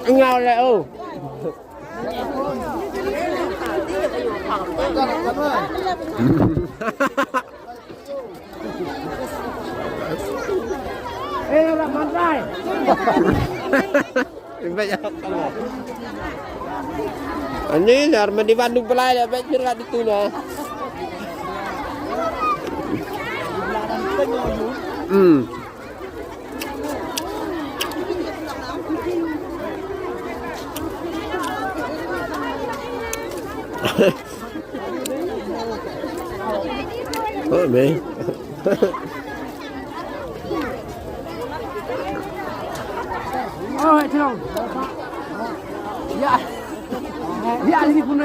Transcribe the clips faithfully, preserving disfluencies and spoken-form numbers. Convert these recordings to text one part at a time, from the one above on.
Ngau le o. Ani nar mandi bandung pelai le bet jurgat itu na. Hmm. Oh, me. Oh, itu. Ya. Ya, ini pun.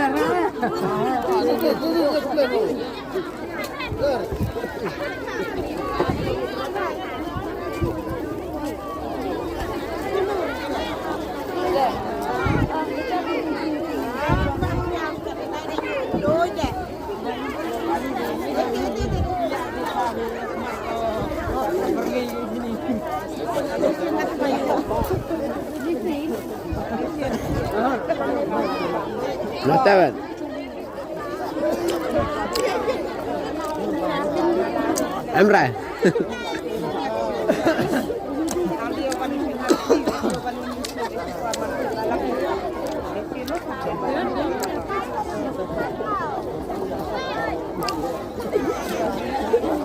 Mata kan? Emre.